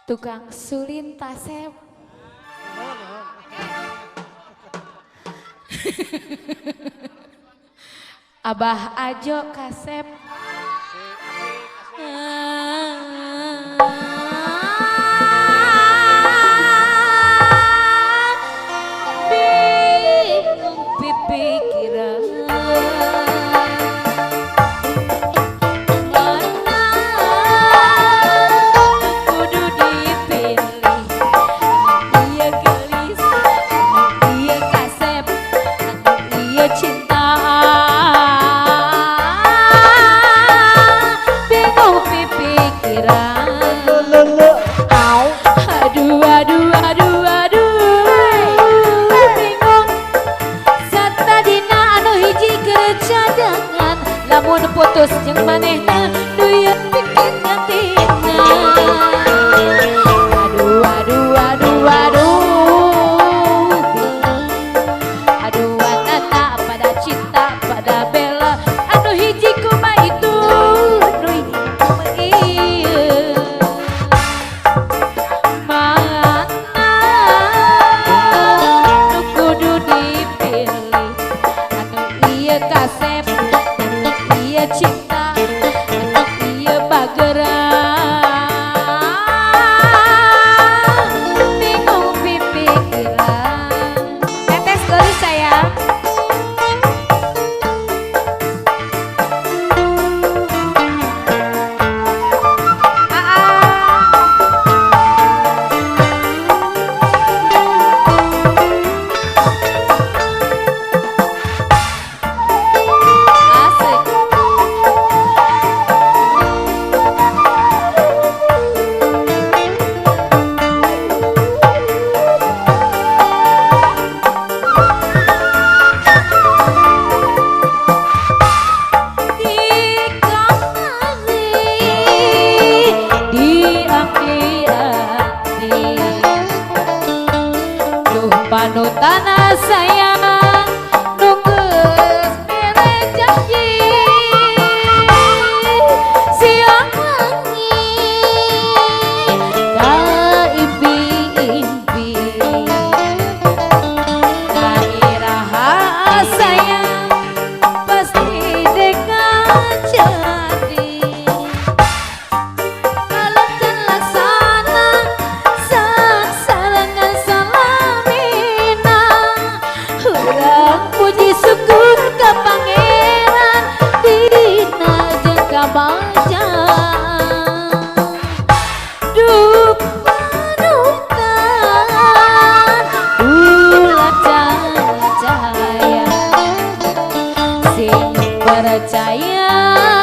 Tukang sulin tasep. Abah Ajo kasep. Bingung pikiran. Lamun putus jeung manehna duit bikin gantina. Aduh aduh aduh aduh, aduh anana pada cinta pada bela. Anu hiji kuma itu, anu hiji kuma ieu. Mana nu kudu dipilih, anu ieu kasep, cinta, iya bagera. Bingung pikiran. Tetes gelis sayang. Panutana sayang nunggus mere janji siang wangi kaimpi-impi kairaha sayang pasti dekat jadi kalau laksana sarangan salami. Puji syukur ka Pangeran dina jeung kabaca. Duh panutan ulah cahaya sing percaya.